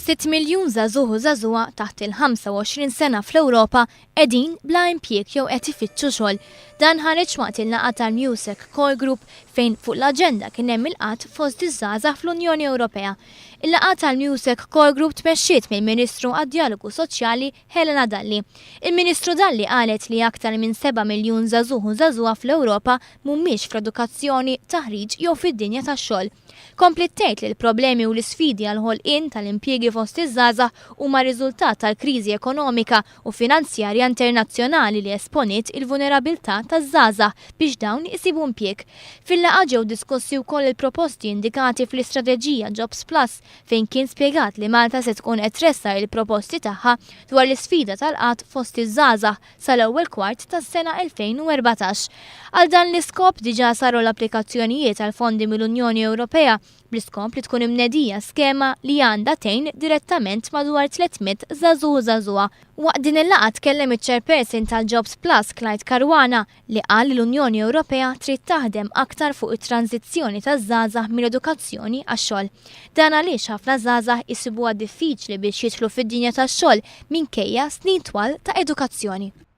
Sitt miljun żagħżugħ u żagħżugħa taħt il-25 sena fl-Ewropa qegħdin bla impjieg jew qed ifittxu xogħol. Dan ħareġ waqt il-laqgħa tal-MEUSAC Core Group fejn fuq l-aġenda kien hemm il-qgħad fost iż-żgħażagħ fl-Unjoni Ewropea. Il-laqgħa tal-MEUSAC Core Group tmexxiet mill-Ministru għad-Djalogu Soċjali Helena Dalli. Il-Ministru Dalli qalet li aktar minn seba' miljun żagħżugħ u żagħżugħa fl-Ewropa mhumiex fl-edukazzjoni, taħriġ jew fid-dinja tax-xogħol. Kompliet tgħid li l-problemi u l-isfidi għall-ħolqien tal-impjiegi fost iż-żgħażagħ huma riżultat tal-kriżi ekonomika u finanzjarja internazzjonali li esponiet il-vunerabilità taż-żgħażagħ biex dawn isibu impjieg. Fil-laqgħa ġew diskussi wkoll il-proposti indikati fl-istrateġija Jobs Plus fejn kien spjegat li Malta se tkun qed tressaq il-proposti tagħha dwar l-isfida tal-qgħad fost iż-żgħażagħ sal-ewwel kwart tas-sena 2014. Għal dan l-iskop diġà saru l-applikazzjonijiet għal fondi mill-Unjoni Ewropea bl-iskop li tkun imnedija skema li għandha tgħin direttament madwar 300 żagħżugħ u żagħżugħa. Waqt din il-laqgħa tkellem iċ-Chairperson tal-Jobs Plus Clyde Caruana li qal li l-Unjoni Ewropea trid taħdem aktar fuq it-tranżizzjoni taż-żgħażagħ mill-edukazzjoni għax-xogħol. Dan għaliex ħafna żgħażagħ isibuha diffiċli biex jidħlu fid-dinja tax-xogħol minkejja snin twal ta' edukazzjoni.